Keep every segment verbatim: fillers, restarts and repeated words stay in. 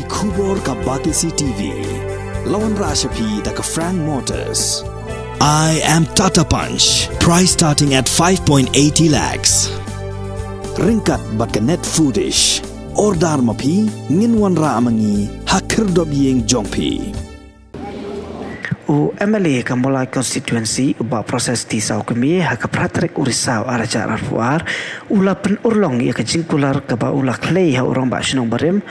Khubor ka Batesi T V. La wanrah sha phi da ka Frank Motors. I am Tata Punch. Price starting at five point eighty lakhs. Ryngkat bad ka Net Foodish. Order ma phi, ngin wanrah ma ngi ha khyrdop ïing jong phi. U M L A ka Mawlai Constituency, u Bah Proses T Sawkmie, ha ka phra tarik u Risaw ar hajar arphew ar, u la pynurlong ïa ka jingkular kaba u la khlei ha u Rangbah Shnong barim,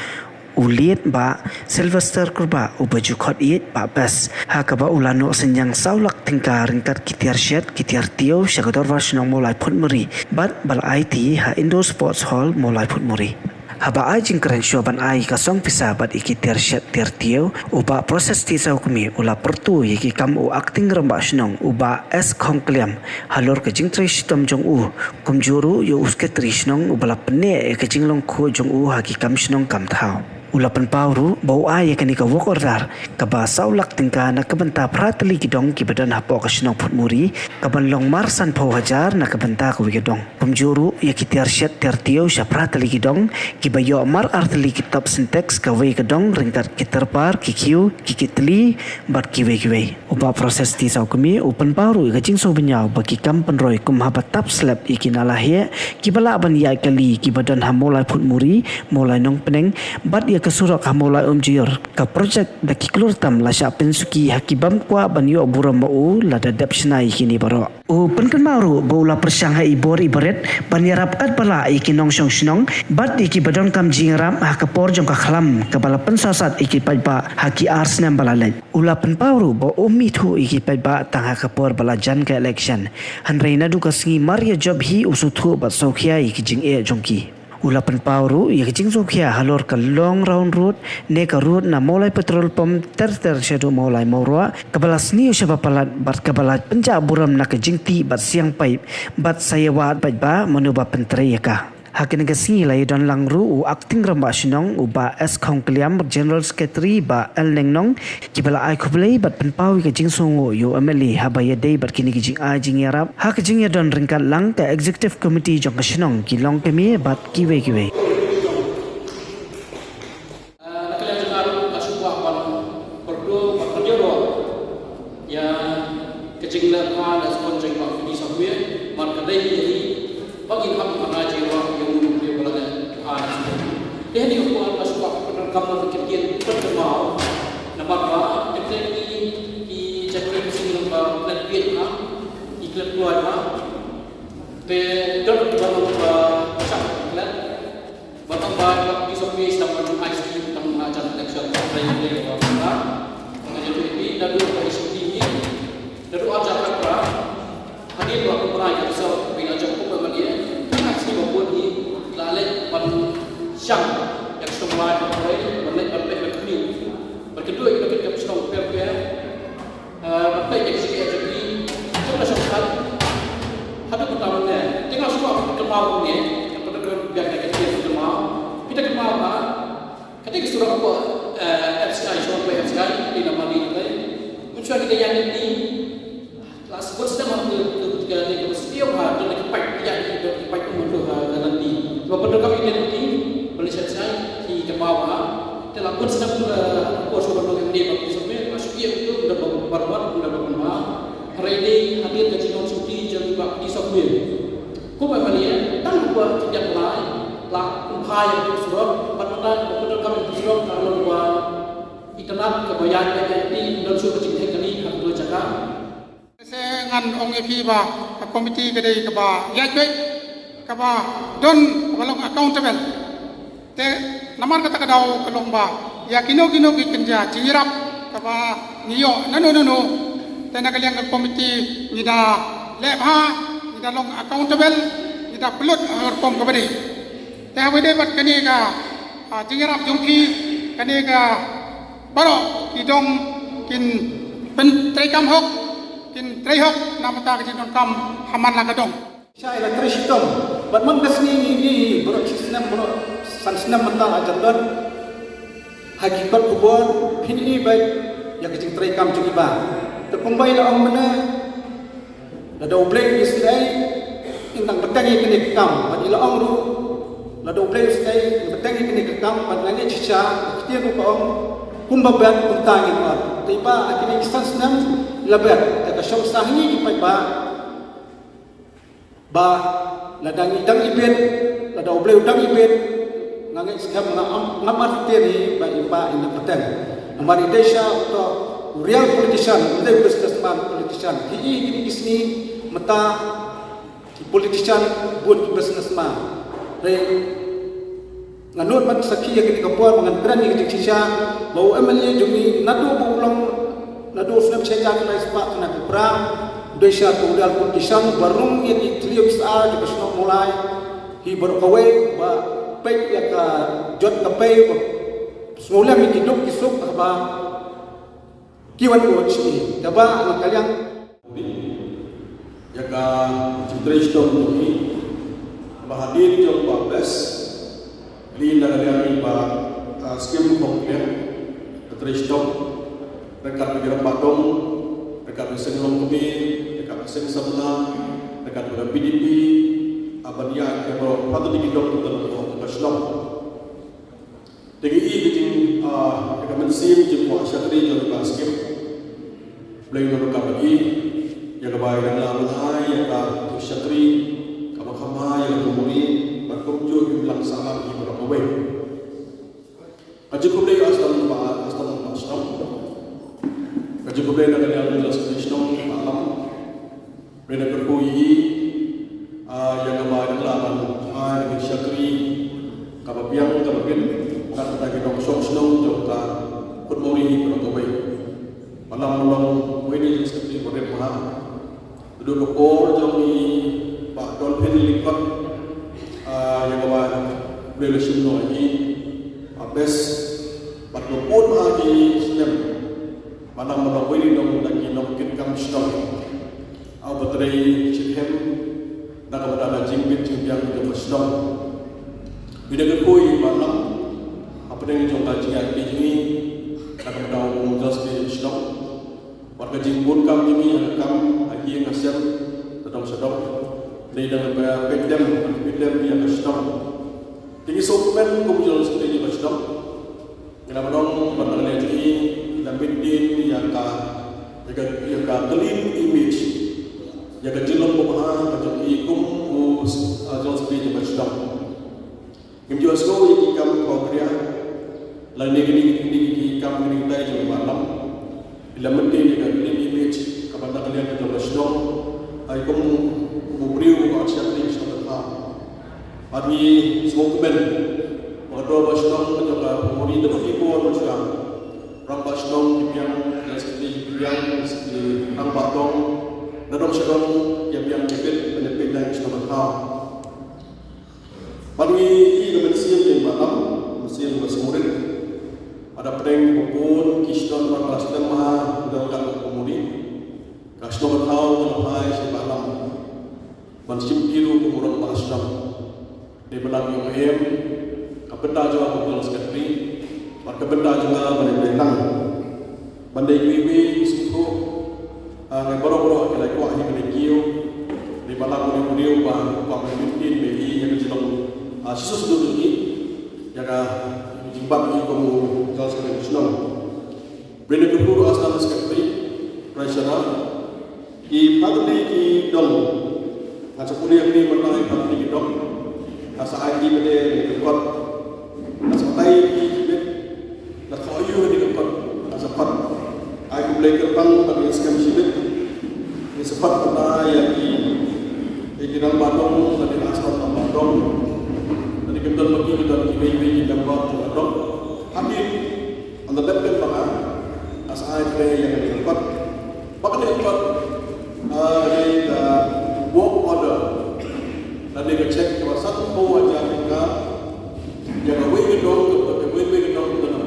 u Liet Bah Sylvester Kurbah, uba ju khot ïeit Bah Best, ha kaba u la noh synñiang saw lak tyngka ryngkat ki tiar shet, ki tiar tiew, sha ka Dorbar Shnong Mawlai Phutmuri, bad ba la aiti ha Indoor Sports Hall Mawlai Phutmuri. Haba ai jingkren shuwa ban ai ka song pisa bad ïa ki tiar shet tiar tiew, u Bah Proses T Sawkmie u la pyrto ïa ki kam u Acting Rangbah Shnong, u Bah S Khongkliam, halor ka jingtrei shitom jong u, kumjuh ruh ïa u Secretary Shnong uba la pynneh ïa ka jinglong khuid jong u ha ki kam shnong kam thaw. U la pynpaw ruh ba u ai ïa kane ka work order kaba saw lak tyngka na ka bynta phra tylli ki dong kiba don hapoh ka shnong Phutmuri, kaban long mar sanphew hajar na ka bynta kawei ka dong. Kumjuh ruh ïa ki tiar shet tiar tiew sha phra tylli ki dong, kiba ïoh mar ar tylli ki top Sintex kawei ka dong, ryngkat ki tyrpar, ki khiew, ki kitli, bad kiwei kiwei. U Bah Proses T Sawkmie u pynpaw ruh ïa ka jingsngewbha ba ki kam pynroi kum haba tap slab ïa ki nala heh kiba lah ban ïaid kali kiba don ha Mawlai Phutmuri, Mawlai Nongpneng, bad ïa ka surok ha Mawlai Umjaiñor, ka projek da ki klur tam la shah pynsuki ha ki bym kwah ban ïoh burom ma u lada dep shna ïa kine baroh. U pynkynmaw ruh ba u la pyrshang ha i bor i barit ban ïarap katba lah ïa ki nongshong shnong bad ïa kiba donkam jingïarap ha ka por jong ka khlam kaba la pynsawsat ïa ki paidbah ha ki ar snem ba la leit. U la pynpaw ruh ba um ithuh ïa ki paidbah tang ha ka por ba la jan ka election, hynrei naduh ka sngi mar ïa jop hi u sngewthuh bad sngewkhia ïa ki jingeh jong ki. U la pynpaw ruh ïa ka jingsngewkhia halor ka long round road ne ka road na Mawlai Petrol Pump ter ter shaduh Mawlai Mawroh, kaba la sniew shaba palat bad kaba la pynjah burom na ka jingtih bad siang paip, bad sa ïa wad paidbah mano ba pyntrei ïa ka. Ha kane ka sngi la ïadon lang ruh u Acting Rangbah Shnong, u Bah S Khongkliam, General Secretary Bah L Nengnong, kiba la ai khublei bad pynpaw ïa ka jingsngewnguh ïa u M L A haba ïadei bad kine ki jingai jingïarap ha ka jingïadon ryngkat lang ka Executive Committee jong ka shnong, ki longkmie bad kiwei kiwei. Ah, na ka liang jong nga ruh nga sngewbha ban pyrto ban pynïaroh ïa ka jingleh bha leh sbun jong i Bah Fidi Sawkmie, mar ka dei ïa i ba ngin hap ban ai jingïaroh ïa u nongpynïaroh ba la leh bha leh sbun. Te hangne ka por nga sngewbha ban pyndonkam ïa ka ktien pynkynmaw namar ba teng teng ki, ki jaitbynriew ki sngew ba klet bieit bha, ki klet kloi bha. Te don kiba long ba shah klet. Ba tang ba ki sophi sdang ban ai skim tang ha jan election ba dei dei ba ba. Ba nga jatuh pi naduh ba isi pi ni. Naduh arja ka pra. Hadien ba ku pra ya so pi na jong ku ba mani. Ka skim ba pun ni la leh ban shang yak sdang lai ba pre ban leh ban leh ban kni. Ba kedua ila kit ka sdang per per. Ah, ban peit ïa ka jingeh jong ki jong ka shongshit. Haduh mynta mynne te nga sngewbha ban kynmaw mynne, ka pyndonkam biang ïa ka jingeh kynmaw. Phi da kynmaw ba ka dei ka surok hapoh, eh, F C I, shong hapoh F C I, dei na Mali te. Mynshuwa ki da ïaid lynti. La sbun snem ha ka, ka, ka, ka, ka sniew ha, don ki paip ïaid, don ki paip mynta ha ka lynti. Ba pyndonkam ïa ka lynti, Malaysia F C I, ki kynmaw ba. Te la bun snem, eh, por shuwa ban long M D A ba ki sophi, ba shu ïa utu, ynda ba barbat, ynda ba kumba. Hynrei dei hadien ka jingnongshuti jong i Bah Fidi Sawkmie. Kumba mane, tang kumba jingdep lai, la kumba ïa u surok, bad mynta ba pyndonkam ïa u surok, ka long ba itynnad kaba ïaid beit ïaid ti, ym don shuh ka jingtheh kali ha katu ka jaka. Te ngan ong ïa phi ba ka komiti ka dei kaba ïaid beit, kaba don, kaba long accountable. Te namar kata ka daw ka long ba ïa kino kino ki kynja jingïarap kaba ngi ïoh nano nano. Te na ka liang ka komiti ngi da leh bha, ngi da long accountable, ngi da pynlut ha ka rukom kaba dei. Te haba ïadei bad kane ka, ah, jingïarap jong phi, kane ka baroh ki dong kin pyntreikam hok, kin trei hok na ka bynta ka jingdonkam ha man la ka dong. Shah ïa la trei shitom bad man ka sngi ngi ïohi baroh shi snem baroh san snem mynta la jan don. Ha ki kot khubor phin ïohi beit ïa ka jingtreikam jong i Bah. Te kumba i la ong mynne, lada U Blei u isynei, ngin nang bteng ïa kane ka kam bad i la ong ruh Lada U Blei u sdei, bteng ïa kane ka kam, bad nga ngeit shisha, ka ktien ruh ka ong, kumba bet, kumta ngin ot. Te ba, ha kine ki san snem, la bet, te ka shong sah ngi ki paidbah, ba, lada ngi dang ibit, lada U Blei u dang ibit, nga ngeit skhem nga am, ngam artatien hi, ba i ba i na pateng. Namar i dei sha uto u real politician, u dei businessman politician. Hi i kine ki sngi, mynta, ki politician, bun ki businessman. Hei, nga nud ban sakhi ïa kane ka por, ba ngan kren ïa ka jingshisha, ba u M L A jong ngi, naduh ba u long, naduh u snem shi hajar khyndai spah khyndai phew phra, u dei sha u real politician, ba rung ïa ki thliew ki sar, ki ba shnong Mawlai, hi baroh kawei, ba peit ïa ka jot ka pei, ba sngewlem ïa ki duk ki suk, ba ki wan wan shi, kaba nga ka liang. Ïa ka jingtrei shitom jong ngi, ba hadien jong ba best, li na ka liang ba, ah, skim khong kliang, ka trei shitom, ryngkat bad ki rangbah dong, ryngkat bad seng longkmie, ryngkat bad seng samla, ryngkat bad ka B D P, ah, ban ïa ka bro, patut ki dong, ka shlong. Te ngi i ka jing, ah, ka mynsiem jingkwah shakri jong ka skim. Blei un ruh kaba i, ïa kaba i dang lah ban ai, ïa ka jingshakri, kaba kham bha, ïa ka jingmuri, bad kumjuh ki lang sahlang ki baroh kawei. Ka jingkhublei ïa u Sdang ba, u Sdang ba shnong. Ka jingkhublei na ka liang jong u Sdang ba alam. Blei da kyrkhu ïa i, ah, ïa kaba i dang lah ban ai ka jingshakri kaba biang kaba bit na ka bynta ki nongshong shnong jong ka Kut Mawri hi baroh kawei. Ba lam ba long uwei na ki jingshakri ba rit bha. Naduh ka por jong i Bah Dolphin Lyngkot, ah, ïa kaba Blei la shim noh ïa i, ah, best, bad ka bun bha ki snem. Ba lam ba long uwei na ki nongkitkam shnong. Ïa uba trei shitom na ka bynta ka jingbit jingbiang jong ka shnong. Bad da kyrkhu ïa i Bah Lam hapdeng jong ka jingïaid jong i na ka bynta u Kong Joseph jong ka shnong. Bad ka jingbun kam jong i ha ka kam ha ïing ha sem, sha dong sha dong. Dei da kaba peit lem, peit lem ïa ka shnong. Te ngi sngewkmen kum u General Secretary jong ka shnong. Ngi la ban ong ban nang leh jong i, la maintain ïa ka, ïa ka, ïa ka clean image, ïa ka jinglong babha ka jong i kum u, ah, General Secretary jong ka shnong. Ngim ju ïohsngew ïa ki kam khuslai. Lane kine, kine ki kam kine ki tai jong i Bah Lam. I la maintain ïa ka clean image kaba na ka liang ka jong ka shnong. Ai kum, kum u briew uba shakri shnong ka. Bad ngi sngewkmen ba ka dor ba shnong ka jong ka Mawri da ba ki bor ba shnong. Rangbah shnong ki biang, ki secretary ki biang, ki rangbah dong, na dong sha dong, ki biang ki bit, ban ïa peit na ka shnong ka thaw. Bad ngi i ka mynsiem jong i Bah Lam, mynsiem ba sngewrit. Bad hapdeng ba bun ki shnong ba la slem bha, ki dang ka Mawri. Ka shnong ka thaw ka la phai sha i Bah Lam ban shim ki ruh kum u rangbah shnong. Dei ba la ïoh em ka bynta jong nga kum u General Secretary bad ka bynta jong nga ban dei lang ban dei kiwei kiwei ki sngewthuh. Ah, ngi baroh baroh ki la kwah hi ban dei kiew. Dei ba la kum u briew ba kwah ban ïa kin ba ïa ka jinglong, ah, shisha shisha jong ngi ïa ka jingbat ngi kum u General Secretary shnong. Bad ngi kyrkhu ruh ïa u Assistant Secretary, Treasurer, ki phratli ki dong. Nga sa pule ïa ki mynta ki phratli ki dong. Nga sa ai ki bad ki kot. Nga sa ai ki bad. Nga sa ai ki kot. Nga sa pat. Ai khublei kyrpang bad ki skhem shibit. Ki sa pat mynta ïa ki. Ïa ki rangbah dong, ïa ki assistant rangbah dong. Ïa ki don bad ki don ki mei mei ki rangbah dong. Happy. Ynda dep pynban nga, nga sa ai kane ïa kane ka kot. Ba kane ka kot, ah, dei ka work order. Lane ka check kaba sanphew hajar tyngka. Ïa kawei ka dong, kawei ka dong, kaba na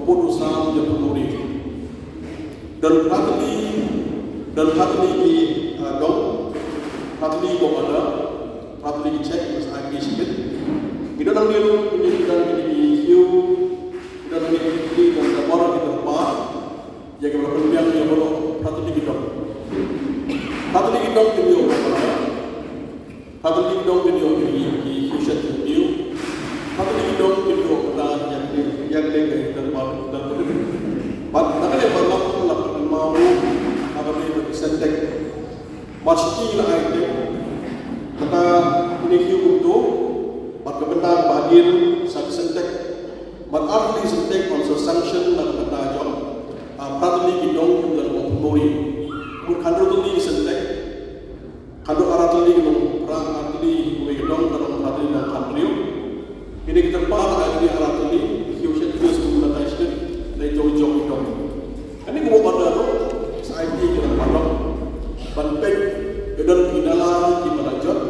pud u sam jong ka Mawri. Don phratli, don phratli ki, ah, dong, phratli work order, phratli ki check, nga sa ai ki shibit. Ngi don hangne ruh, ngi don hangne ki siew, ngi don hangne ki, ngi don ka bor, ngi don pa. Ïa ki ba la pynbiang ïa baroh phratli ki dong. Phratli ki dong ki ïoh, phratli ki dong ki ïoh ki, ki, ki shet ki ïoh. Bad na kane ba lak lak maw na kane ba ki Sentech. Mar shi ki la ai te kata ini ki hukum tu bad ka benda ba hadien sa ki Sentech. Bad ar tylli Sentech on sa sanction na ka benda jong. Ah, brat tylli ki dong ki la ko pemori. Mut khandro tylli ki Sentech. Khandro ar tylli ki dong, phra ar tylli ki dong, khandro phra tylli dong khandro. Ini kita pa ar tylli ar tylli ki u shet ki u shet na tai shet na jong jong ki dong. Ani ko ba da ro sa ai ki ki dong. Ban pek, ki dong ki dala ki ba la jot.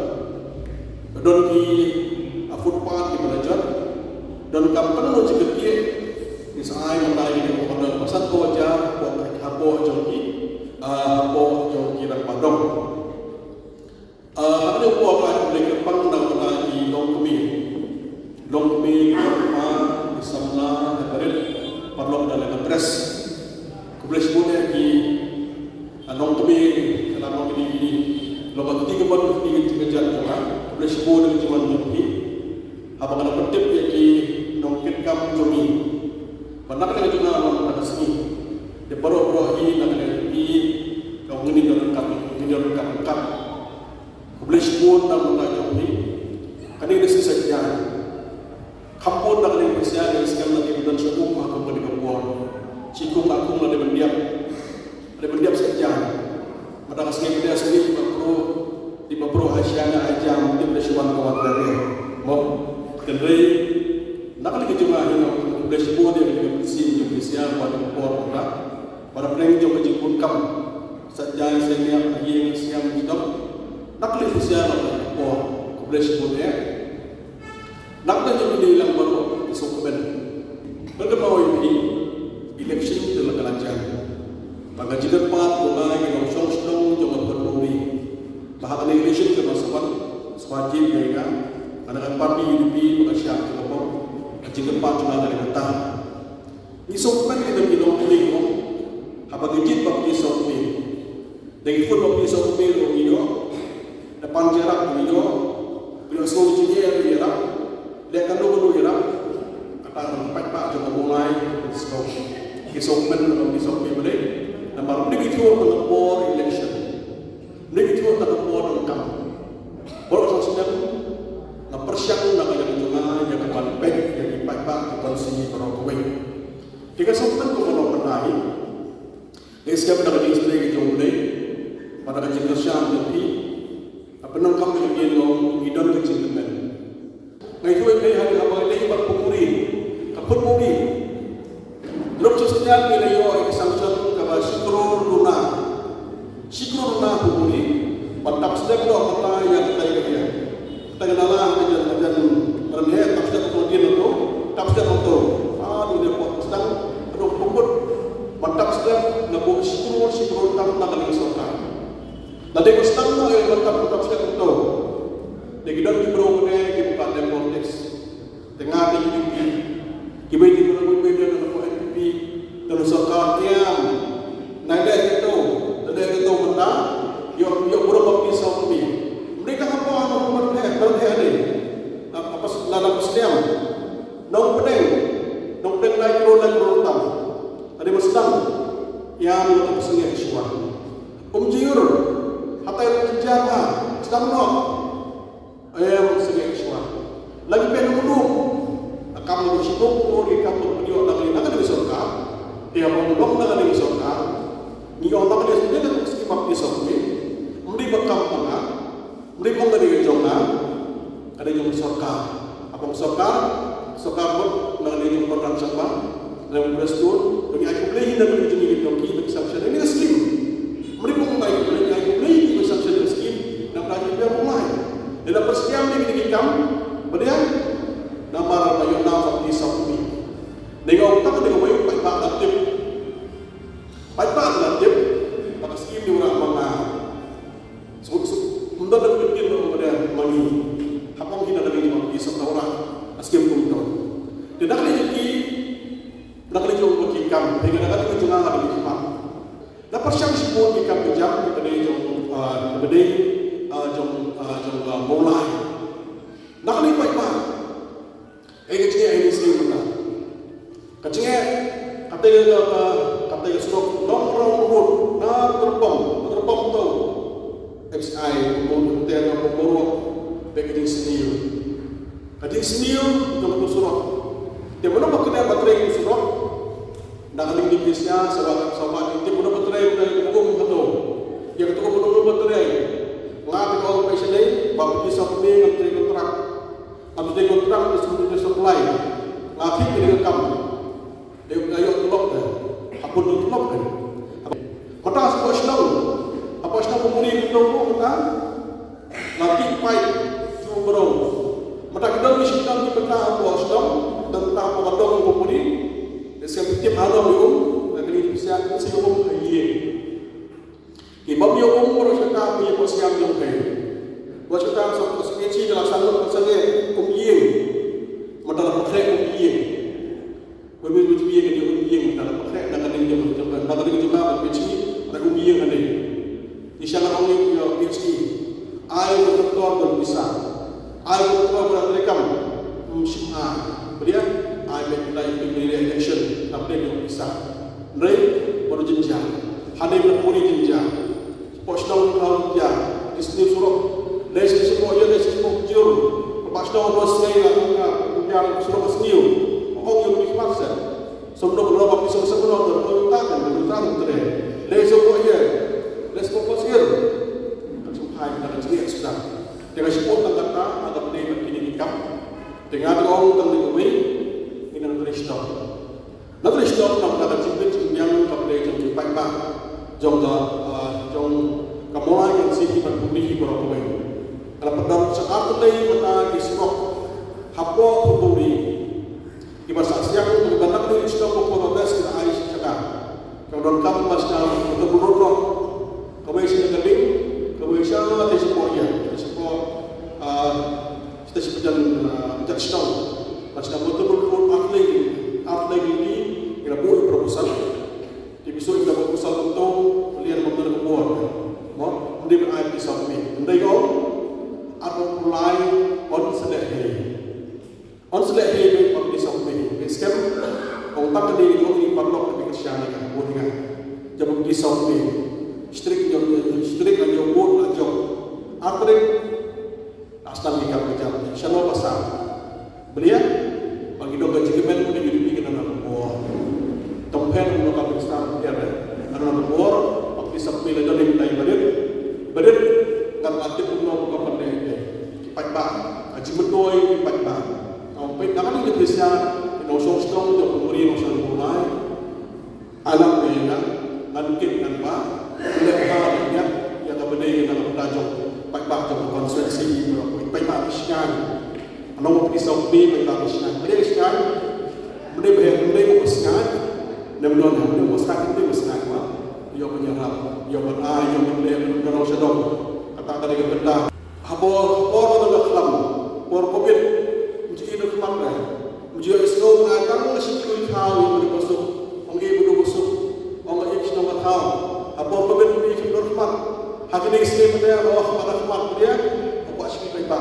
Don ki, ah, footpath ki ba la jot. Don kam tang no jingkyrkieh. Ni sa ai mandai ni ko don pasal ko ja ko ka ko jong ki. Ah, ko jong ki dang padong. Ah, hak ni ko ka ni kyrpang dang mandai ki long kmie. Long kmie ki pa ki samla ki barit parlok da la press. Khublei shibun ïa ki, ah, nongkmie, ka la nongkmie kini. Long ka kti ka ban kti ka jingkajat jong nga. Khublei shibun ïa ka jingwan jong ki. Haba nga la pyntip ïa ki nongkitkam jong ngi. Ba na ka liang jong nga long ka sngi. Te baroh baroh hi na ka liang hi ka ngi don ka ngi don ka ka. Khublei shibun na ka jong hi. Kane ka sngi sa ïa. Kham bun na ka liang pyrshah ïa skhem na ka don sha kum ha kum ka dei ka bor. Shi kum ha kum la dei ban diap. La dei ban diap sa jan. Mada ka sngi ka dei sngi ba pro, di ba pro ha sha na ha jam, di ba shu wan ka wan ka dei. Mo, kan dei. Na ka liang ka jong nga hi na ka dei shi bun dei ka dei ka sim ka dei sia ba ka bor ka. Ba da pleng jong ka jingkun kam. Sa jan sa nia ka ïing siam stop. Na ka liang ka sia ba ka bor. Ka dei shi bun dei. Nangta jong kine lang baroh ki sngewkmen. Ngan kynmaw ïa phi, election te la ka la jan. Ba ka jingkyrpad ko ngai ki nongshong shnong jong ka Pyrthei. Ba ha kane election te ba sngewbha sngewbha jied ïa nga. Ka na ka party U D P ba ka shah jong ka bor. Ka jingkyrpad jong nga ka dei kata. Ngi sngewkmen ki nongkynnoh ki nongkynnoh. Haba ki jied ba ki sngewkmen. Dei ki khun ba phi sngewkmen ruh ngi ïoh. Da pan jingïarap ngi ïoh. Phi ïoh sngew jingeh ruh ïarap. Leh kano kano ïarap. Kata ka paidbah jong ka Mawlai sngewkmen. Ki sngewkmen ba phi sngewkmen ba dei. Namar ym dei ki ïoh tang ka por election. Ym dei ki ïoh tang ka por donkam. Baroh sngewsih nga pyrshang na ka liang jong nga ïa ka ban peit ïa ki paidbah ki constituency baroh kawei. Ki ka sngewkmen ka ban long mynta hi. Ngi skhem da ka jingsdei ka jong U Blei, bad da ka jingkyrshan jong phi, ka pyndonkam ka jong ngi long ngi don ka jingkyrmen. Nga ïathuh ïa phi ha kaba dei bad pynmuri, ka pynmuri. Ruh shisha ngi la ïoh ïa ka sanction kaba shi klur duna. Shi klur duna pynmuri, bad tap step noh mynta ïa ka tai ka ïa. Tang na la ka jan ka jan ran he tap step ko din to, tap step to. A du de ko stang, ado ko ko. Ban tap step na bo shi klur shi klur tam na ka liang sorkar. Na de ko stang na e ban tap tap step to. De ki don ki bro ko de ki buka de politics. Te nga te ki ki ki bai ki bro ko bai de na ko N P P. Te na sorkar tiang. Na de ki to, na de ki to mynta. Yo yo bro ko ki so ki. Mereka apa anu berheh berheh ni. Apa lada pestiam. Nongpdeng, nongpdeng lai klur lai klur tam. Ade ba sdang. Ïa ngi la psngiah shuwa. Um jur. Hatai la jynjar ha. Sdang noh. Ïa ngi psngiah shuwa. Lagi pen um. Akam la shu ko ri kam la pynïoh na ka na ka sorkar. Ïa ba long na ka sorkar. Ngi ong na ka sorkar. Ngi ong na ka sorkar. Mri ba kam ba nga. Mri ba nga dei jong nga. Ka dei jong sorkar. Haba sorkar, sorkar bad na ka dei jong Conrad Sangma, na ka Prestone, bagi ai khublei na ka dei jong ki jong ki bagi sanction ïa ka skim. Mri ba nga ai khublei, ai khublei ïa ka sanction ïa ka skim, na ka dei jong ki bagi. Ïa la pyrshah ïa ki kam, ba dei namar ba ïoh na ka dei sa kumi. Dei nga ong tang dei nga wei paidbah la tip. Paidbah la tip, ba ka skim dei wanrah ma nga. Suk suk, ym don da pynkin ruh ym don ma ngi. Hapdeng hi na ka liang jong ki suk da wanrah, a skim kumto. Te da ka liang jong ki, da ka liang jong ki kam, te da ka liang jong nga da ki kam. Da pyrshang shibun ki kam ki jam, ka dei jong, ah, ka dei, ah, jong, ah, jong, ah, Mawlai. Da ka liang paidbah. Ei ka jingeh ei ni skim mynta. Ka jingeh Te ka, ka, ka te ka surok Long Rong Road, na Tyrpom, Tyrpom to. X I, Umur, te na Umur, te ka jingsniew. Ka jingsniew, ka tu surok. Te mano ba kena ba trei ka surok. Na ka ding di Malaysia, sawa, sawa, te mano ba trei ka um ka to. Ya ka tu mano ba trei. Nga te ko ba sini, ba pisa puni, nga trei kontrak. Nga trei kontrak, nga supply. Nga thik ni ka kam. Dei nga ïoh tulop ka. Hapun tu tulop ka. Mata sha shnong. Hapoh shnong pemuni tu tu mata. Lati pai tu bro. Mata kita ni shnong ni mata hapoh shnong. Dan mata hapoh dong pemuni. Dei sha tip halo ni um. Lagi ni siap si um ka ïing. Ki bym ïoh um ruh kata ki ïoh siam ïoh pei. Ruh kata sa ka sngewsih ka la sangkut ka sangeh um ïing. Mata la pynkreh um ïing. Wei wei wei ïing ka um ïing mata la pynkreh na ka ding jong ka, na ka ding jong ka ba pynshi na um ïing ka ding. Ni sha la ong ïoh pynshi. Ai ko doktor ban pisa. Ai ko doktor ban treikam. Hmm, shim ai. Bria ai me dai pynshi election. Update ïoh pisa. Hynrei bad jynjar. Hadien ba puri jynjar. Pok shnong ka jynjar. Ki sniew surok. Lei shisha pok ïa, lei shisha pok jur. Pok shnong ba sniew ïa, ïa, ïa surok sniew. Pok ong ïa ki khmat sa. Sumdok lo ba ki song song lo ba ta kan ba ta kan tre. Lei shisha pok ïa. Lei shisha pok sir. Kan sum hai kan jngi suda. Te ka shisha pok tang kata, ada bne ba kini ki kam. Te nga ta ong tang ni ko wei. Ina Kristong. Na ka shnong na ka jingbit jingbiang ka pdei jong ki paidbah jong ka, ah, jong ka Mawlai Constituency ban pynmih hi baroh kawei. Ka la pyndonkam sa ar tylli mata ki surok hapoh Phungburi. Kiba sah siang kiba nak dei shnong ba pyndonkam best ka ai shi jaka. Ka donkam ba shnong ba pyndonkam road block. Kawei shi ka ding, kawei sha te shi poh ïa, te shi poh, ah, Station Pajan, ah, Jackstown. Pas ka motor berkebun atlet, atlet ini kena buat proposal. Di besok kita proposal untuk lian motor kebun. Mo, mending ai pisau ni. Mending kau, aku mulai on sedek ni. On sedek ni, on pisau ni. Scam, kau tak ni, kau ni parlok tapi kesian ni kan, buat ni kan. Jangan pisau ni. Strik, strik aja buat aja. Atlet, Astan ki kam ka jam, shano ba sah. Bria, ba ki dong ka jingkmen ka U D P ka don ha ka bor. Tom pen u nongkam minister u ïa re. Ka don ha ka bor, ba ki sap phi la don ïa ki tai barit. Barit, ngan atip u nongkam ka pandai ïa. Ki paidbah, ka jingmyntoi ki paidbah. Ka peit na ka ding ki pisa, ki nongshong shnong, ki nongpynmuri, nongshong pynmai. Anak ne ïa nga, ngan kit ngan ba, leh ha ïa, ïa ka bynta ïa ka bynta jong paidbah jong ka constituency, paidbah ba sngewsih. Ano ba pynshai paidbah ba sngewsih, ba sngewsih, ba sngewsih, nem don, nem don ba sngewsih, ba sngewsih ba. Ïa ban ïarap, ïa ban ai, ïa ban leh, ban ïarap sha dong. Kata ka dei ka bynta. Ha por, ha por ba dang khlam, por Covid, mji ïa khmat re. Mji ïa sngew ngai tang la shi khlur thaw ïa mri basuk, ong ïa mri basuk, ong ïa shnong ka thaw. Ha por Covid mji ïa khmat. Ha kine ki sngi mynta ba wah khmat khmat dia, ha por shi kai ba.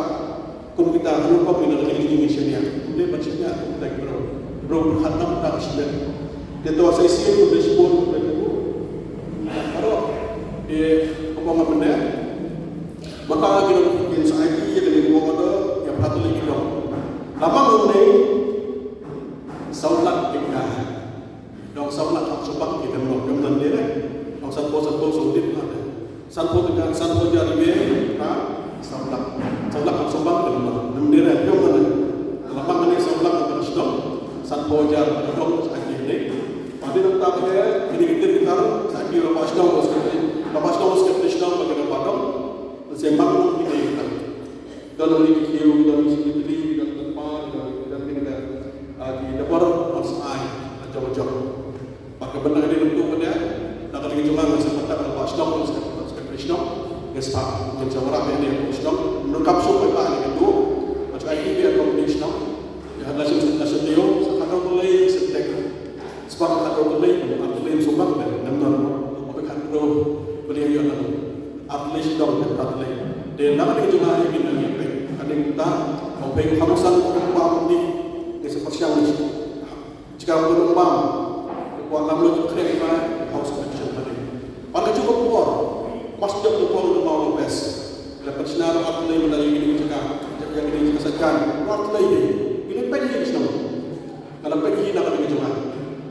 Kum kita hanu pom ina kini kini shania. Kum dei ban shania, kum dei bro. Bro berkhat nam ta shania. Dia tu asai sini kum dei shibun, kum dei bro. Aro, dia kum ong apa dia? Maka ki dong kin sa aiti ïa ka dei ko ka dei ïa phat lei ki dong. Lama ngi dei saw lak ki ka. Dong saw lak hap supak ki dong dong dong dei. Dong sanphew sanphew saw dit phat. Sanphew tiga sanphew jar lei ha saw lak. Saw lak hap supak ki dong dong dei. Dong dei. Lama ngi dei saw lak hap supak. Sanphew jar dong sa aiti dei. Padi dong tak dei. Ini kita kita sa aiti lama sdong. Lama sdong sa aiti sdong bagi dong padong. Sembang kita kita. Don ri ki kiew, don ri ki tli, don tympa, don ri ki don ri ki, ah, ki dabar, don sai, ah, jong jong. Bad ka bynta ka dei nangtu ka dei, na ka dei jong nga, nga sngewthuh ba shnong, shnong, shnong, ngi spa, ngi jawara ba dei shnong, nang kam suk ba ni ka tu, ba ai ki ba ko ni shnong. Ya, na shin, na shin tio, sa ka dong lei, sa tek. Spa ka dong lei, ka dong lei, suk ba, nam nam, ba ka dong, ba dei ya nam. At least dong, at least. Te nang dei jong nga ïa ki nang ïa peit. Ka dei ta, ong peit kham san ko bam ni. Ngi sa pyrshang ni. Jika ko bam. Wa lam lo khreh ba House Convention tadi. Wan ka jong ka por, mas jong ka por, u Bah Best. La pynshna ruh artylli mynta ïa kine ki jaka, ïa kine ki jaka sajan, artylli ïa kine peit ïa ki shnong. Nga la peit ïa na kane ka jaka.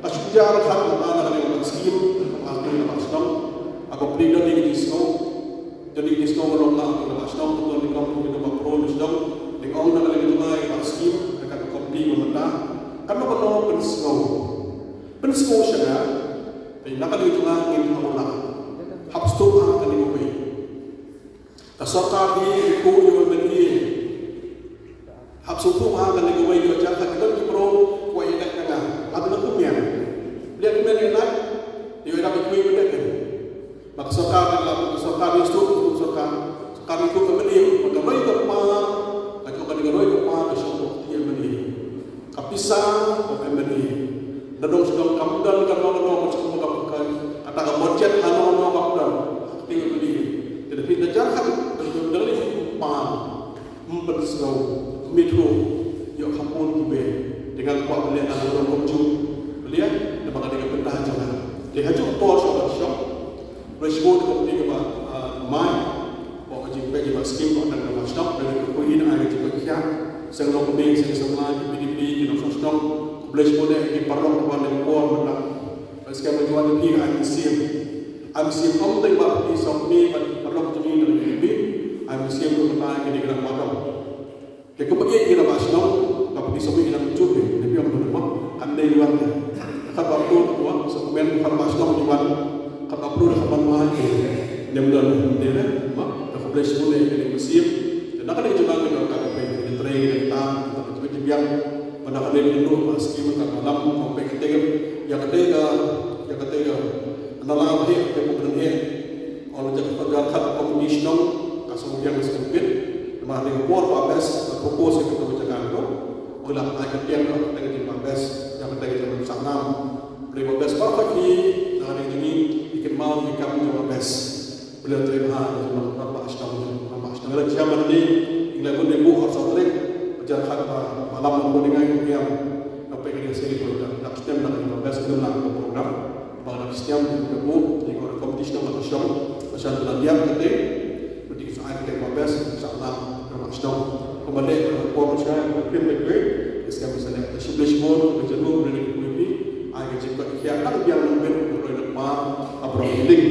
Ka shu jar khat mynta na kane ka skim, ka skim na ka shnong. Ka plie don ïa ki shnong. Don ïa ki shnong, long na ka shnong, don ïa ki shnong, don ïa ki shnong. Dei ong na kane ka jaka ïa ka skim, ka komiti ba mynta. Kan long, kan long pynsngew. Pynsngew sha nga, te na kane ka jong nga ngin ïa u lah. Hap sngewthuh ha kane kawei. Ka sorkar hi i kyrkhu ïa u M N E. Hap sngewthuh ha kane kawei, ïoh jaka ki don ki briew, wa ïa ka nga. Hap na kumne. Leh kumne ïa nga. Ïoh ïa ka kumne ïa nga. Ba ka sorkar ka la, ka sorkar ïa sngewthuh, ka sorkar. Sorkar ïa sngewthuh ka M N E. Ba ka roi ka par, ka jong ka dei ka roi ka par, ka shong ka ti M N E. Ka pisa, ka M N E. Nadong sdang kam don, kam don, kam don, kam don, kam don, kata ka budget, hano, hano, kam don. Ka ti M N E. Te da phi da jar khat, da, da, da, da, pan. Ym pynsngew, ym ithuh, ïoh khapun kiba. Te nga kwah ban leh na ka rukom jong. Ban leh, namar ka dei ka bynta jong nga. Te ha juh por shuh ban shong. Khublei shibun ka komiti kaba, ah, mai. Bad ka jingpeit ïa ka skim, bad ka shnong, da ka poi na ka jingpeit ïa. Seng lok kmie, seng samla, ki P D P, ki nongshong shnong. Khublei shibun ïa ki paralok ba wan ha ka por mynta. Bad skem ba ju wan ïa phi, ai mynsiem. Ai mynsiem ym dei ba phi song phi, bad paralok jong ngi na ka P D P. Ai mynsiem ruh mynta ïa ki dei ki rangbah dong. Te kumba ïa ki rangbah shnong, ka phi song phi ki nang ju phi, ne phi ym don mo, kan dei wan. Khat ba phi to, mo, song phi men, khat ba shnong ki wan. Khat ba phi to, khat ba ma, ki. Ne ym don, ne, ne, mo. Te khublei shibun ïa ki mynsiem. Te na ka dei jong nga ka dei ka phi, ne trei, ne ta, ne ta, ne biang. Ba na ka dei ka dei ka skim ka malam, ka phi ka dei, ïa ka dei ka, ïa ka dei ka. Na la phi, ka phi ka dei. Ol jaka ka jaka ka komiti shnong, ka song biang ka song pit, namar dei ka por ba best, ka propose ka jaka ka. Ol la ka tiang ka, ka jaka ba best, jaka ka jaka ba sanam. Dei ba best ba ka ki, na dei jini, i kynmaw i kam jaka ba best. Beliau terima ha, jaka ba shnong, ba shnong. La jam ni, ing la bun dei bu or sa trik, jaka ka malam ko dei ngai ko diam. Ka phi ka dei seri ko jaka, dak stem na ka best, na ka program. Ba ka stem ka bu, ïa ka komiti shnong ka shnong, ba shan la diam kata, ba dei sa ai kata ba best, sa la ka shnong. Ka ba dei ka por sha, ka pin ba dei, skem sa dei, ta shibli shibun, ka jadu, ba dei ka kuipi, ai ka jingkot ka kiak, dang biang nang ben, ka roi na pa, ka brong ding.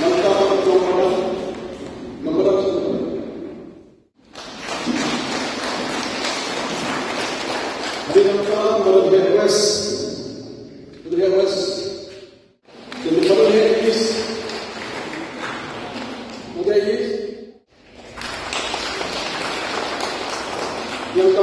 Nang ta ka jong ka, nang ta ka jong ka. Dei nang ka Motherhead West. Motherhead West. Dei nang ka Motherhead East. Motherhead East. Yang ka